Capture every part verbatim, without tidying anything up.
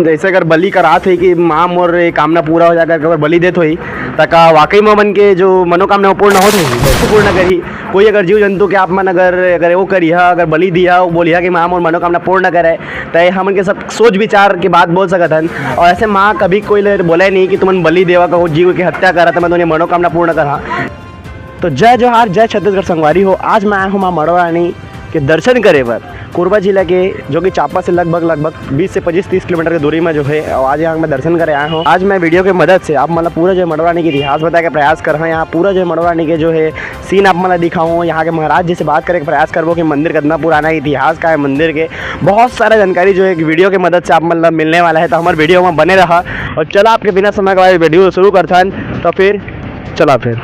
जैसे अगर बलि करात होही कि माँ मोर ये कामना पूरा हो जाए करके अगर बलि देत होही, त का वाकई में मन के जो मनोकामना वो पूर्ण होत होही? बिल्कुल पूर्ण करही। कोई अगर जीव जंतु के आप मन अगर, अगर वो करिहा, अगर बलि दिहा, वो बोलिहा कि माँ मोर मनोकामना पूर्ण करे, त ये हमन के सब सोच विचार के बात बोल सकत हन। और ऐसे माँ कभी कोई ले बोला ही नहीं कि तुमन बलि देवा, कहूँ जीव के हत्या करा, त मैं तुमन मनोकामना पूर्ण करहा। तो जय जोहार, जय छत्तीसगढ़ संगवारी हो। आज मैं आया हूँ माँ मड़वा रानी के दर्शन करे बर कोरबा जिला के, जो कि चांपा से लगभग, लगभग बीस से पच्चीस तीस किलोमीटर की दूरी में जो है, और आज यहाँ मैं दर्शन करे आया हूँ। आज मैं वीडियो के मदद से आप मतलब पूरा जो है मड़वा रानी के इतिहास बताए के प्रयास कर रहा हूँ। यहाँ पूरा जो है मड़वा रानी के जो है सीन आप मतलब दिखाऊँ, यहाँ के महाराज जी से बात करे के प्रयास करबो कि मंदिर कितना पुराना है, इतिहास का है मंदिर के, बहुत सारा जानकारी जो है वीडियो के मदद से आप मतलब मिलने वाला है। तो हमारे वीडियो में बने रहा और चला आपके बिना समय के वीडियो शुरू करथन। तो फिर चला फिर।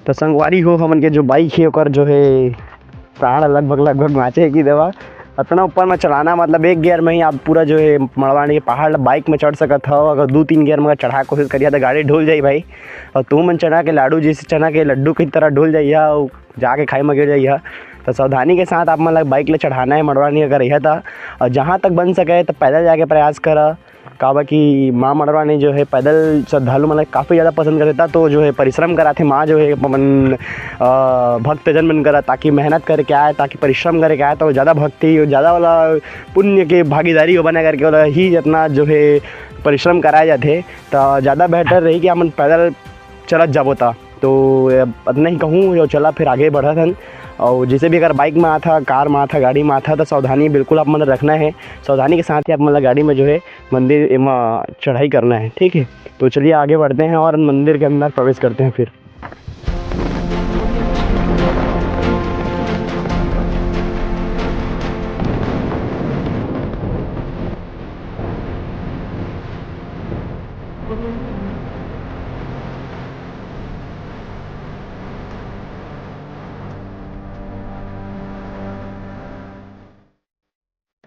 तो संगवारी हो, हमन के जो बाइक है ओकर जो है प्राण लगभग लगभग बाँचे हे कि देवा। अतना ऊपर में चढ़ाना, मतलब एक गियर में ही आप पूरा जो है मड़वा रानी के पहाड़ ला बाइक में चढ़ सकत हव। अगर दू तीन गियर में अगर चढ़ा के कोशिश करिहा तो गाड़ी ढुल जाही भाई। और तू मन चना के लाडू जैसे चना के लड्डू की तरह ढुल जाइहा और जाके खाई में गिर जाइहा। तो सावधानी के साथ आप मन ला बाइक ले चढ़ाना है मड़वा रानी अगर रहिहा था। और जहाँ तक बन सके तो पैदल जाके प्रयास करा, काबर कि माँ मड़वा रानी जो है पैदल श्रद्धालु मन ला काफ़ी ज़्यादा पसंद करथे, तो जो है परिश्रम कराथे माँ जो है अपन, अ, भक्तजन मन करा, ताकि मेहनत करके आए, ताकि परिश्रम करके आए, तो ज़्यादा भक्ति, ज़्यादा वाला पुण्य के भागीदारी हो बने करके वाला ही जितना जो है परिश्रम कराए जाथे, तो ज़्यादा बेहतर रही कि हमन पैदल चलत जाबो ता। तो अतना ही कहूँ, जो चला फिर आगे बढ़त हन। और जैसे भी अगर बाइक में आता, कार में आता, गाड़ी में आता, तो सावधानी बिल्कुल आप मन रखना है। सावधानी के साथ ही आप मन ला गाड़ी में जो है मंदिर एमा चढ़ाई करना है, ठीक है। तो चलिए आगे बढ़ते हैं और मंदिर के अंदर प्रवेश करते हैं फिर।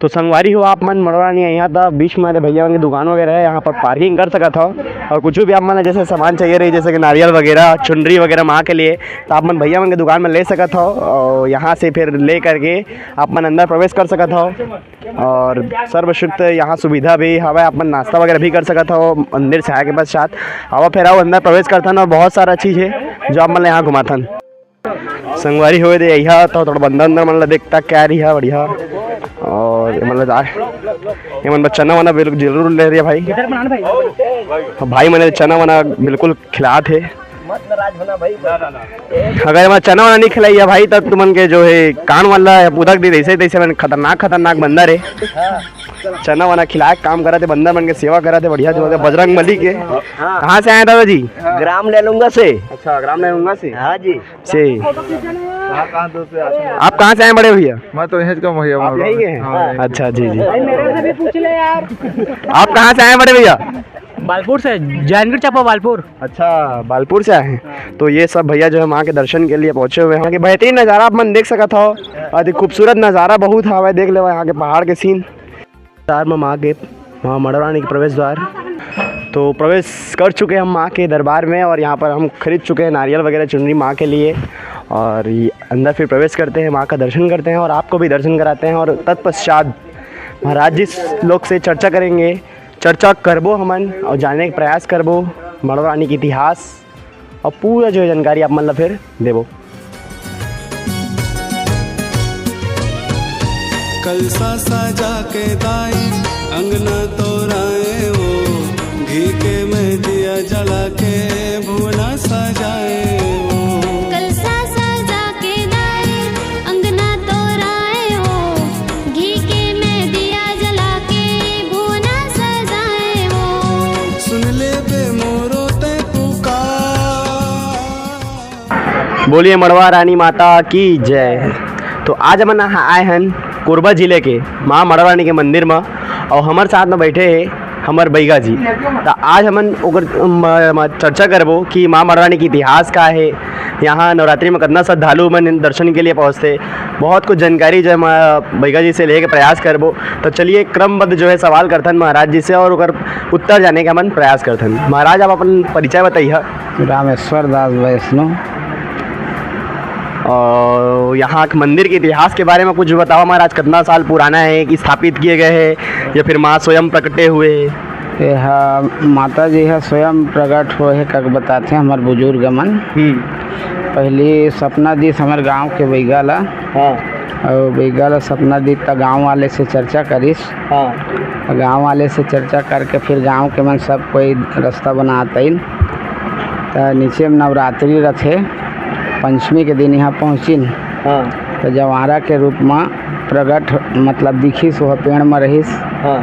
तो संगवारी हो, आप मन मड़वा रानी यहाँ था, बीच में भैया मन के दुकान वगैरह है, यहाँ पर पार्किंग कर सकत हो। और कुछ भी आप मन ला जैसे सामान चाहिए रही, जैसे कि नारियल वगैरह, चुनरी वगैरह माँ के लिए, तो आप मन भैया मन के दुकान में ले सकत हो। और यहाँ से फिर ले करके आप मन अंदर प्रवेश कर सकत हो। और सर्वशुक्त यहाँ सुविधा भी हवय, आप मन नाश्ता वगैरह भी कर सकत हो मंदिर से आए के पश्चात। आवा फिर आओ अंदर प्रवेश करथन और बहुत सारा चीज़ है जो आप मन ला यहाँ घुमाथन। संगवारी होए दे, यहाँ तो थोड़ा बंदर अंदर मन ला देख तक क्या रही है बढ़िया। और ये मन ला जा, ये मन बस चना वना बिल्कुल जरूर ले रही है भाई। भाई मने चना वना बिल्कुल खिलात है। अगर ये मन चना वना नहीं खिलाई है भाई, तब तुमन के जो है कान वाला है पुदक दी, ऐसे तैसे मन खतरनाक खतरनाक बंदर है। चना वना खिलाए के काम करत हे, बंदर मन के सेवा करत हे, बढ़िया जो है बजरंग बली के। हाँ। कहाँ से आए दादाजी? ग्राम लेलुंगा से। अच्छा, ग्राम लेलुंगा से। हाँ जी। से। कहाँ, कहाँ दूर से आते हैं? आप कहाँ से आए बड़े भैया? मैं तो यहीं का हूँ भैया, आप मैं यहीं के हैं? हाँ, यहीं के। अच्छा जी जी। भाई, मेरे से भी पूछ ले यार। आप कहाँ से आए बड़े भैया? बालपुर से, जहांगीर चापा बालपुर। अच्छा, बालपुर से आए हैं। तो ये सब भैया जो है माँ के दर्शन के लिए पहुँचे हुए हैं। यहाँ के बेहतरीन नज़ारा आप मन देख सकत हो, अति खूबसूरत नज़ारा बहुत हवा, देख लेवा यहाँ के पहाड़ के सीन। द्वार में माँ के, माँ मड़वा रानी के प्रवेश द्वार। तो प्रवेश कर चुके हैं हम माँ के दरबार में और यहाँ पर हम खरीद चुके हैं नारियल वगैरह चुनरी माँ के लिए। और ये अंदर फिर प्रवेश करते हैं, माँ का दर्शन करते हैं और आपको भी दर्शन कराते हैं। और तत्पश्चात महाराज जी लोग से चर्चा करेंगे, चर्चा करबो हमन और जाने के प्रयास करबो मड़वा रानी के इतिहास। और पूरा जो है जानकारी आप मन ला फिर देबो। कलसा सजा के दाई, अंगना तोराए वो, घी के मैं दिया जला के, भुवना सजाए वो। कलसा सजा के दाई, अंगना तोराए वो, घी के मैं दिया जला के, भुवना सजाए वो। सुन ले बे मोरो तै पुकार। बोलिए मड़वा रानी माता की जय। तो आज हमन आए हन कोरबा जिले के माँ मड़वा रानी के मंदिर में और हमर साथ में बैठे हैं हमर बैगा जी। तो आज हमन ओकर म, म, चर्चा करबो कि माँ मड़वा रानी के इतिहास का है, यहाँ नवरात्रि में कितना श्रद्धालु मन दर्शन के लिए पहुँचते, बहुत कुछ जानकारी जो है माँ बैगा जी से लेके प्रयास करबो। तो चलिए क्रमबद्ध जो है सवाल करथन महाराज जी से और ओकर उत्तर जाने के हमन प्रयास करथन। महाराज आप अपन परिचय बताइए। रामेश्वर दास वैष्णव। और यहाँ के मंदिर के इतिहास के बारे में कुछ बताओ महाराज, कितना साल पुराना है कि स्थापित किए गए हैं या फिर माँ स्वयं प्रकटे हुए हैं? ये हा, माता जी हा स्वयं प्रकट होए हे, कक बताते हमार बुजुर्ग मन। हम्म। पहली सपना दिस हमार गांव के बैगा ला, हाँ। और बैगा ला सपना दिस त गांव वाले से चर्चा करिस। हाँ। गांव वाले से चर्चा करके फिर गांव के मन सब कोई रास्ता बनातइन। त नीचे में नवरात्रि रथे, पंचमी के दिन यहाँ पहुँचिन। हाँ। त जवारा के रूप में प्रगट, मतलब दिखिस, वह पेड़ में रहिस। हाँ।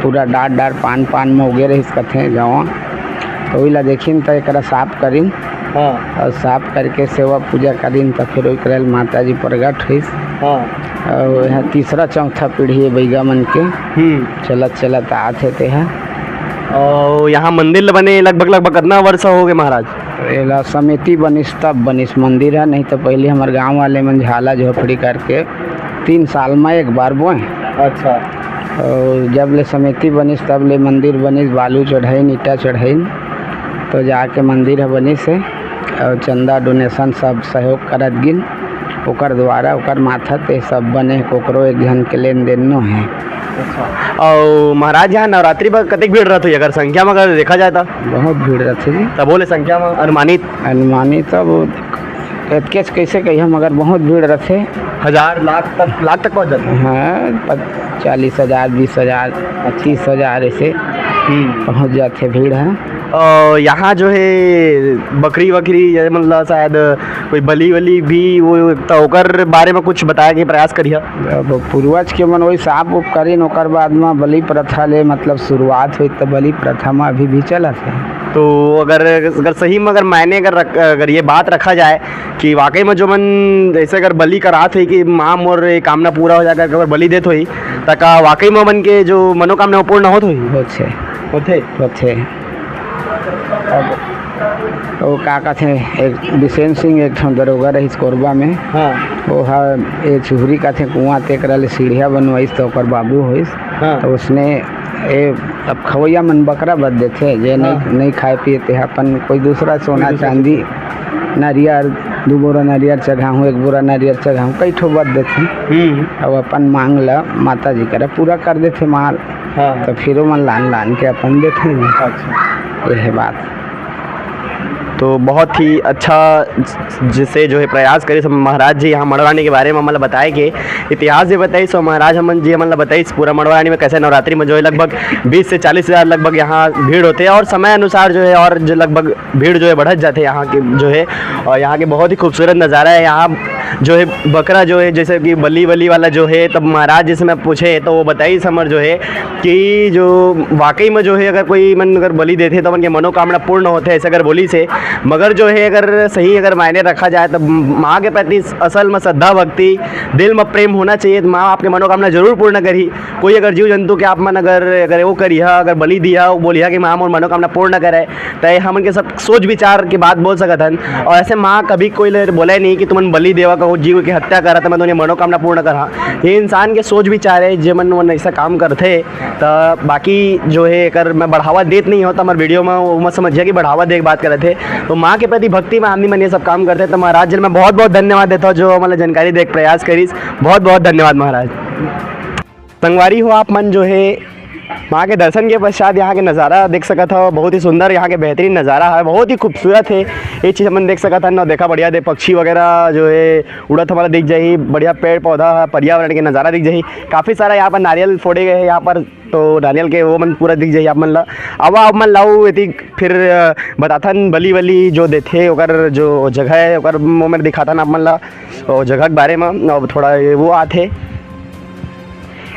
पूरा डार डार पान पान में उगे रहिस कथे जवां। तो वही ला देखिन त एकरा साफ करिन। हाँ। और साफ करके सेवा पूजा करिन, त फिर ओकरे ले माता जी प्रगट होइस। हाँ। और यहाँ तीसरा चौथा पीढ़ी है बैगा मन के, हम्म। चलत चलत आत हे तेहा। और यहाँ मंदिर ल बने लगभग, लगभग कितना वर्ष हो गए महाराज? एला समिति बनिस तब बनिस मंदिर है, नहीं तो पहले हमारे गांव वाले मन झाला झोपड़ी करके तीन साल में एक बार बोए। अच्छा। और जब ले समिति बनिस तब ले मंदिर बनिस, बालू चढ़ाइन, ईटा चढ़ाइन, तो जाके मंदिर ह बनिस हे। और चंदा डोनेशन सब सहयोग करत गिन, ओकर द्वारा ओकर माथा ते सब बने, कोकरो एक झन के लेन देन नो है। अच्छा। और महाराज यहाँ नवरात्रि पर कतेक भीड़ रहत होही अगर संख्या में अगर देखा जाए तो? बहुत भीड़ रहथे जी। तब बोले संख्या में अनुमानित? अनुमानित अब एतकेच कैसे कहिए, मगर बहुत भीड़ रहथे। हजार, लाख तक, लाख तक पहुँच जाते हैं। हाँ, पच-, चालीस हजार, बीस हजार, पच्चीस हजार ऐसे हम्म। पहुँच जाते भीड़ है। और यहाँ जो है बकरी वकरी, ये मतलब शायद कोई बलि वलि भी, वो तो ओकर बारे में कुछ बताए के प्रयास करिए। अब पूर्वज के मन वही साफ उफ करिन, ओकर बाद में बलि प्रथा ले मतलब शुरुआत हुई, तो बलि प्रथा में अभी भी चलत है। तो अगर, अगर सही में अगर मायने अगर रख, अगर ये बात रखा जाए कि वाकई में जो मन जैसे अगर बलि करात होही कि माँ मोर ये कामना पूरा हो जाए करके अगर बलि देत होही, त का वाकई में मन के जो मनोकामना वो पूर्ण होत होही? होथे, होथे। होथे। अब वो का कथे, एक बिसेन सिंह एक ठन दरोगा रहिस कोरबा में, हाँ। वो हा ये चुहरी कथे कुआं ते एकरा ले सीढ़िया बनवाइस तो ओकर बाबू होइस। हाँ। तो उसने ये, अब खवैया मन बकरा बद देथे, जे नहीं, हाँ। नहीं खाए पिए ते अपन कोई दूसरा सोना कोई दूसरा चांदी, नारियर, दू बोरा नारियर चघाहूँ, एक बोरा नारियर चघाहूँ, कई ठो बद देथे। हम्म। अब अपन मांग ला माता जी करा पूरा कर देथे माल, हाँ। तो फिर ओमन लान लान के अपन देथे। अच्छा। यही बात। तो बहुत ही अच्छा जिसे जो है प्रयास करिस महाराज जी यहाँ मड़वानी के बारे में हमन ला बताए के, इतिहास भी बताइस और महाराज हमन जी हमन ला बताइस पूरा मड़वानी में कैसे नवरात्रि में जो है लगभग बीस से चालीस हजार लगभग यहाँ भीड़ होथे और समय अनुसार जो है और जो लगभग भीड़ जो है बढ़त जाथे यहाँ के जो है। और यहाँ के बहुत ही खूबसूरत नज़ारा है। यहाँ जो है बकरा जो है जैसे कि बलि वलि वाला जो है, तब महाराज जी से मैं पूछे तो वो बताइस हमर जो है कि जो वाकई में जो है अगर कोई मन अगर बलि देथे तो मन के मनोकामना पूर्ण होथे, ऐसे अगर बोलिस हे। मगर जो है अगर सही अगर मायने रखा जाए तो माँ के प्रति असल में श्रद्धा भक्ति, दिल में प्रेम होना चाहिए, तो माँ आपके मनोकामना जरूर पूर्ण करही। कोई अगर जीव जंतु के आप मन अगर, अगर वो करिहा, अगर बलि दिहा, वो बोलिहा कि माँ मोर मनोकामना पूर्ण करे, तो ये हमन के सब सोच विचार के बात बोल सकत हन। और ऐसे माँ कभी कोई ले बोले नहीं कि तुमन बलि देवा, कहूँ जीव के हत्या करा, तो मैं तुमने मनोकामना पूर्ण करा। ये इंसान के सोच विचार है, जे मन मन ऐसा काम करथे। तो बाकी जो है एकर मैं बढ़ावा देत नहीं होता हमारे वीडियो में, वो मत समझिए कि बढ़ावा दे के बात करत है। तो माँ के प्रति भक्ति में आदमी मन ये सब काम करते हैं। तो महाराज जी मैं बहुत बहुत धन्यवाद देता हूँ जो हमारे जानकारी दे के प्रयास करिस। बहुत बहुत धन्यवाद महाराज। संगवारी हो, आप मन जो है माँ के दर्शन के पश्चात यहाँ के नज़ारा देख सकत हो। बहुत ही सुंदर यहाँ के बेहतरीन नज़ारा है, बहुत ही खूबसूरत है। ये चीज़ अपन देख सकत हन। और देखा बढ़िया दे पक्षी वगैरह जो है उड़त हमारा दिख जाही, बढ़िया पेड़ पौधा है, पर्यावरण के नज़ारा दिख जाही। काफ़ी सारा यहाँ पर नारियल फोड़े गए हैं यहाँ पर, तो नारियल के वो मन पूरा दिख जाही आप मन ला। अब आप मन लाऊ एती फिर अ, बताथन बलि वलि जो देथे ओकर जो जगह है ओकर वो मैं दिखाथन आप मन ला, और जगह के बारे में अब थोड़ा ये वो आथे।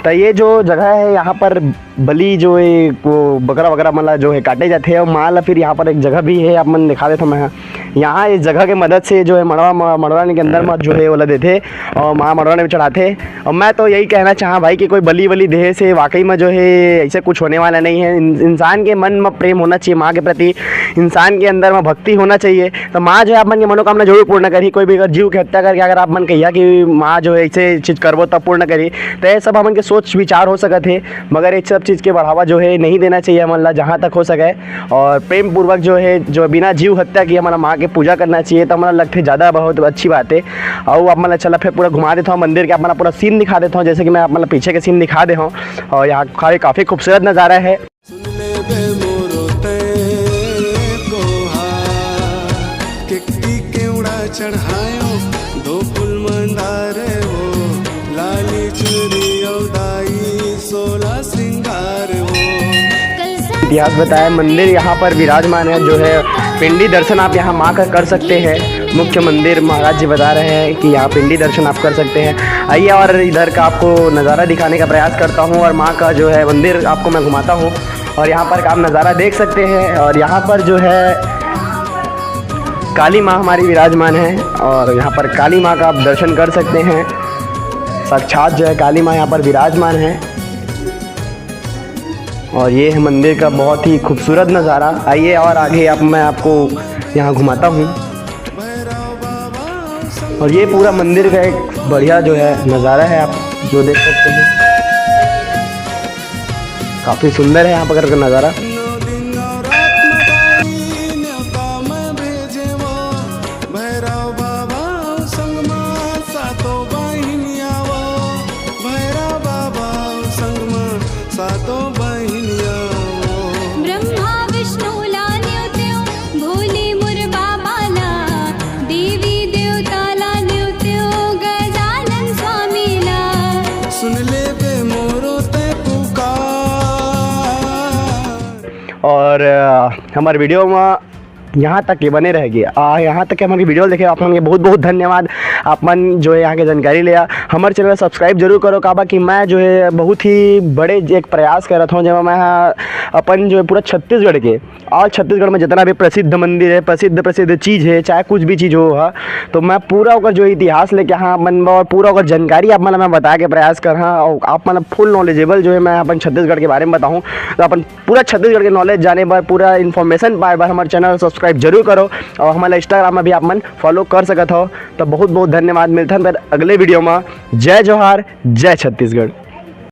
तो ये जो जगह है यहाँ पर बलि जो है वो बकरा वगैरह मन ला जो है काटे जाथे और माँ ला फिर यहाँ पर एक जगह भी है आप मन दिखा देता मैं। यहाँ इस जगह के मदद से जो है मड़वा म-, मड़वानी के अंदर में जो है ओला देथे और माँ मड़वानी में चढ़ाथे। और मैं तो यही कहना चाहा भाई कि कोई बलि वलि देहे से वाकई में जो है ऐसे कुछ होने वाला नहीं है। इन-, इंसान के मन में प्रेम होना चाहिए माँ के प्रति, इंसान के अंदर में भक्ति होना चाहिए। तो माँ जो है आप मन के मनोकामना जरूर पूर्ण करही। कोई भी अगर जीव के हत्या करके अगर आप मन कहिया कि माँ जो है ऐसे चीज करबो तब पूर्ण करही, तो ये सब हमन के सोच विचार हो सकत है। मगर ये सब चीज़ के बढ़ावा जो है नहीं देना चाहिए हमन ला, जहाँ तक हो सके। और प्रेम पूर्वक जो है, जो बिना जीव हत्या के हमन ला माँ के पूजा करना चाहिए, तो हमन ला लगथे ज़्यादा बहुत अच्छी बात है। और आप मन ला चला फिर पूरा घुमा देता हूँ मंदिर के, आप मन ला पूरा सीन दिखा देता हूँ, जैसे कि मैं आप मन ला पीछे के सीन दिखा दे हूँ। और यहाँ का काफ़ी खूबसूरत नज़ारा है। सुन ले बे मोरो तैं कोहा, केकटी केवड़ा चढ़ायो, दो फूल मंदार हो, लाली चुनरी अउ दाई, सोला श्रृंगार हो। इतिहास बताए, मंदिर यहाँ पर विराजमान है, जो है पिंडी दर्शन आप यहाँ माँ का कर सकते हैं। मुख्य मंदिर महाराज जी बता रहे हैं कि यहाँ पिंडी दर्शन आप कर सकते हैं। आइए और इधर का आपको नज़ारा दिखाने का प्रयास करता हूँ और माँ का जो है मंदिर आपको मैं घुमाता हूँ। और यहाँ पर का आप नज़ारा देख सकते हैं। और यहाँ पर जो है काली माँ हमारी विराजमान है और यहाँ पर काली माँ का आप दर्शन कर सकते हैं। साक्षात जो है काली माँ यहाँ पर विराजमान है। और ये है मंदिर का बहुत ही खूबसूरत नज़ारा। आइए और आगे आप, मैं आपको यहाँ घुमाता हूँ। और ये पूरा मंदिर का एक बढ़िया जो है नज़ारा है, आप जो देख सकते हैं, काफ़ी सुंदर है यहाँ पर का नज़ारा। भैरव बाबा संग मा सातो बहिनिया वो, भैरव बाबा संग मा सातो बहिनिया वो। ब्रह्मा विष्णु ला न्योत्यो, भोले मोर बाबा ला, देवी देवता ला न्योत्यो, गजानन स्वामी ला। सुन ले बे मोरो तैं पुकार। और अ, हमारे वीडियो में यहाँ तक के बने रहेगी। आ, यहाँ तक के हमारे वीडियो देखे, आप मन के बहुत बहुत धन्यवाद। आप मन जो है यहाँ के जानकारी लिया, हमारे चैनल सब्सक्राइब जरूर करो, काबर कि मैं जो है बहुत ही बड़े एक प्रयास करत हूँ, जेमा मैं ह अपन जो है पूरा छत्तीसगढ़ के, और छत्तीसगढ़ में जितना भी प्रसिद्ध मंदिर है, प्रसिद्ध प्रसिद्ध चीज़ है, चाहे कुछ भी चीज़ हो हा, तो मैं पूरा ओकर जो इतिहास लेके यहाँ मन और पूरा ओकर जानकारी आप मन ला मैं बता के प्रयास कर हाँ, और आप मन ला फुल नॉलेजेबल जो है मैं अपन छत्तीसगढ़ के बारे में बताऊँ। तो अपन पूरा छत्तीसगढ़ के नॉलेज जाने बर, पूरा इन्फॉर्मेशन पाए बर हमारे चैनल सब्सक्राइब जरूर करो और हमारे इंस्टाग्राम में भी आप मन फॉलो कर सकत हो। तो बहुत बहुत धन्यवाद, मिलथन फिर अगले वीडियो में। जय जोहार, जय छत्तीसगढ़।